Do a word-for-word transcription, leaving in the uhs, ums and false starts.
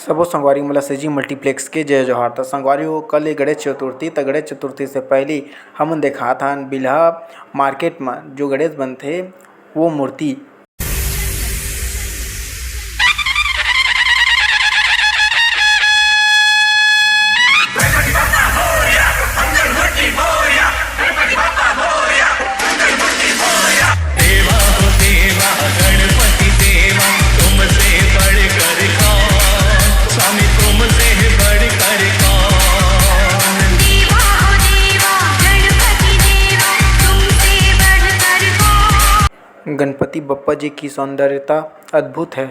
सबो संगवारी मन ल C G Multiplex के जय जोहार। त संगवारी हो, कल ए गणेश चतुर्थी, त गणेश चतुर्थी से पहिली हमन देखात हन बिल्हा market म जो गणेश बनथे, वो मूर्ति। गणपति बप्पा जी की सौंदर्यता अद्भुत है।